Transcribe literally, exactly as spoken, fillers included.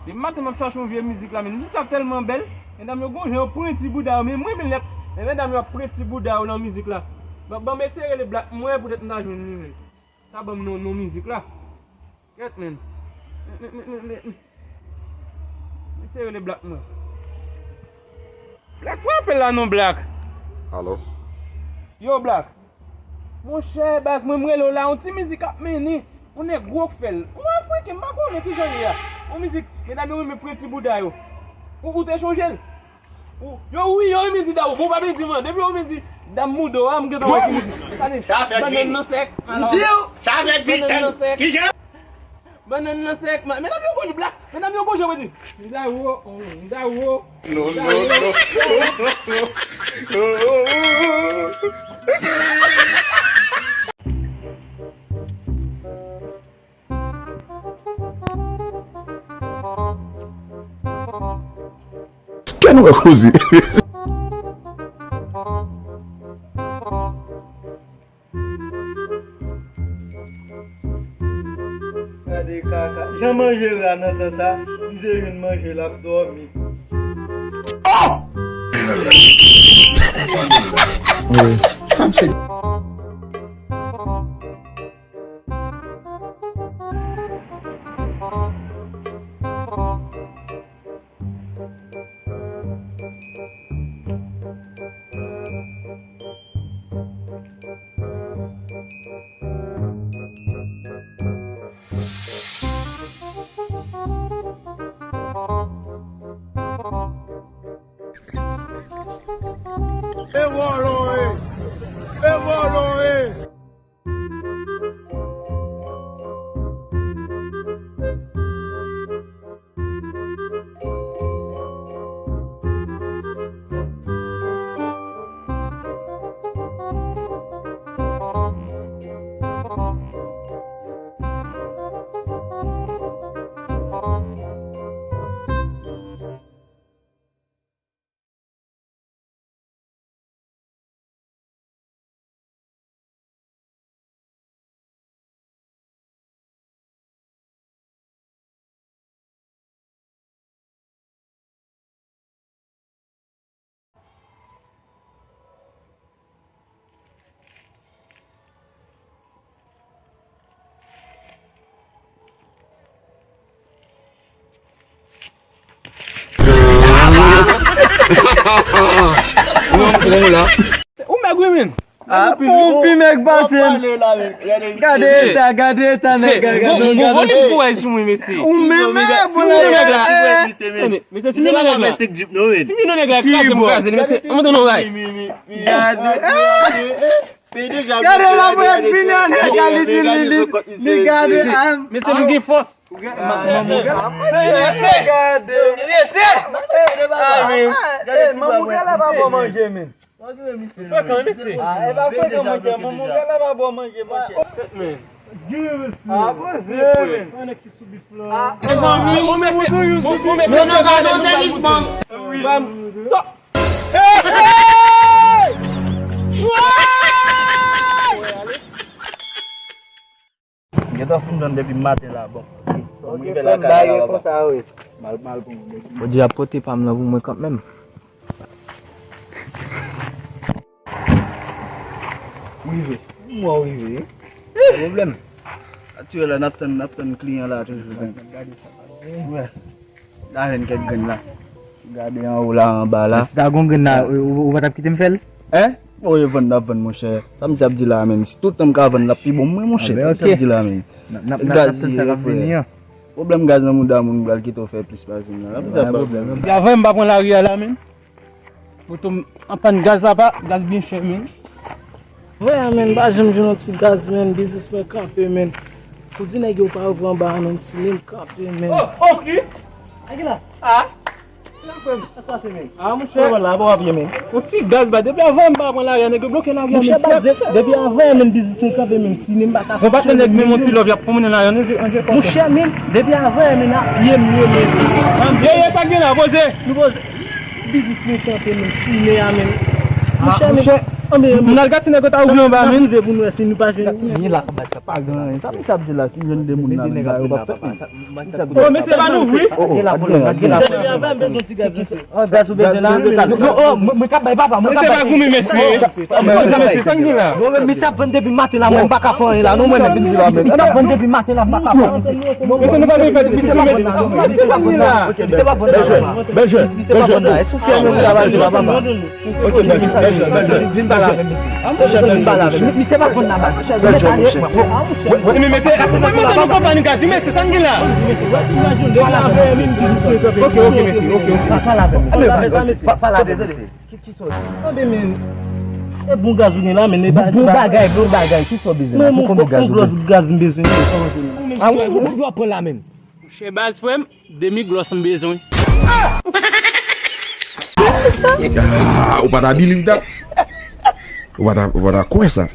Depi maten m ap chache yon vye mizik la, men mizik la tèlman bèl. Medam yo gon jan yo pran ti bouda yo, men mwen men lèt. Men medam yo ap pran ti bouda yo nan mizik la. Ban, ban m eseye rele Black mwen poutèt m ta jwenn li men. Ta ban m non, non mizik la. Kèt men. Men, men, men, men, men. M eseye rele Black mwen. Black mwen apèl la non Black. Alo. Yo Black. Monchè baz mwen m rele w la, yon ti mizik ap mennen. Yon nèg gwo k fè l. Ou wè frè ke m pa konnen kijan l ye a. Yon mizik, medam yo renmen pran ti bouda yo. Ou, ou te chonje l? Ou, yo wi, yo renmen di dam, bon pa vin di mwen. Depi yo renmen di dam moudo a, m gentan wè ki mizik. Sa fèt vini. Bannann nan sèk. M di w, sa fèt vini. Bannann nan sèk. Kijan? Bannann nan sèk, man. Medam yo gon Black. Medam yo gon jan mwen di. M da wo, m da wo. No, no, no. Kè nou ka koze. Gade kaka. Jan manje ra nan tan sa, li se vin manje, l ap dòmi. Oh! Wi. Sa m se E vòlò e! E vòlò e! Ou mèg wi men. Ou pi mèg pase m. Gade eta, gade eta nèg la, gade. Gon volim kouraj sou mwen mesye. Ou menm men bon nèg la. Mesye si m vin nèg la. Si m vin nèg la kraze m kraze mesye. Ann mete nou ray. Gade. Gade la mwen vini an nèg la li di li li li gade. Mesye nou gen fòs. Gade. Gade. Manmouka la pa bon manje men. Frekan mesye. E pa frekan manje, manmouka la pa bon manje manje. Men. Ah, poze men. Mezanmi, ou mesye, ou mesye. Wi. M gentan fin tann depi maten la, bon. Bon, m rive lakay la, papa. Mal, mal pou mwen. Bondye ap pote pa m nan pou mwen kanmenm. M rive. Mwen rive. Pa pwoblèm. Aktyèl la, n ap tann, n ap tann kliyan la toujou, zen. Gade sa. Wè. Lajan kèk grenn la. Gade anwo la, anba la. Si ta gon grenn la, ou, ou pa t ap kite m fè l? Hein? Oye, vann n ap vann, monchè. Sa misye ap di la a, menm. Si tout tan m ka vann, l ap pi bon mwen, monchè. Sa misye ap di la a, menm. N ap, n ap, n ap tann sa k ap vini an. Pwoblèm gaz nan mouda moun pral kite w fè plis pase m nan. Sa misye ap ba m. Depi avan m pa pran lari a la, menm. Moto m anpàn gaz, papa. Gaz byen chè, menm. Mwen a, menm, m pa janm jwenn yon ti gaz, menm. Biznis mwen kanpe, menm. Pou di nèg yo pa ouvri anba a, menm, si menm kanpe, menm. Oh, ok. Nèg la. Ah. Sa k pase, menm? Ah, monchè. Yon ti gaz, ba, depi avan m pa pran lari a, nèg yo bloke lari a, menm. Depi avan, menm, biznis mwen kanpe, menm, si menm pa ka. Yon patnè nèg, menm, yon ti lòv, y ap pwomennen lari a, monchè, menm, depi avan, menm, ap ye m, ye, menm. Ye, ye, sa k gen la, poze. Nou poze. Biznis mwen kanpe, menm, si menm a, menm. Monchè, menm. Anben, moun al gad si nèg yo ta ouvri anba menm. Rive pou nou wè si nou pa jwenn. Ni la pa sa pa gen anyen. Sa misye ap di la, si m jwenn de moun nan menm la, yo p ap fè anyen. Oh, mesye, pa nou ouvri. Oh, oh, pa gen anyen. Mesye, avè m bezwen ti gaz, mesye. Oh, gaz ou bezwen la? Non, non, oh, mwen, mwen ka bay papa, mwen ka bay. Mesye, pa goumen, mesye. Mesye, sa n gen la? Non, men misye ap vann depi maten la, mwen m pa ka fè anyen la. Non, mwen menm. Misye ap vann depi maten la, m pa ka fè anyen. Mesye, nou pa bezwen fè diskisyon, mesye. Misye pa vann la. Misye pa vann la. Misye pa vann la. E sou fè mwen travay la, papa. Ok, bèl jèn, bèl jèn, vin pale avè m. Vin pale avè m. Misye pa konn nan baz. Bèl jèn, monchè. Mwen mete, mwen mete nou konpani gaz, men se sa n gen la. Ok, ok, mesye, ok, ok. Pale avè m. Pale avè m. Ki, ki sòti? Tande, men, e bon gaz ou gen la, men e bon bagay, bon bagay. Ki sòti? Bon gaz, bon gaz m bezwen. A, ou, ou, ou pran la menm. Monchè, baz, frè m, demi glòs m bezwen. Ah, ou pa ta believe that? Ou pa ta, ou pa ta kwè sa?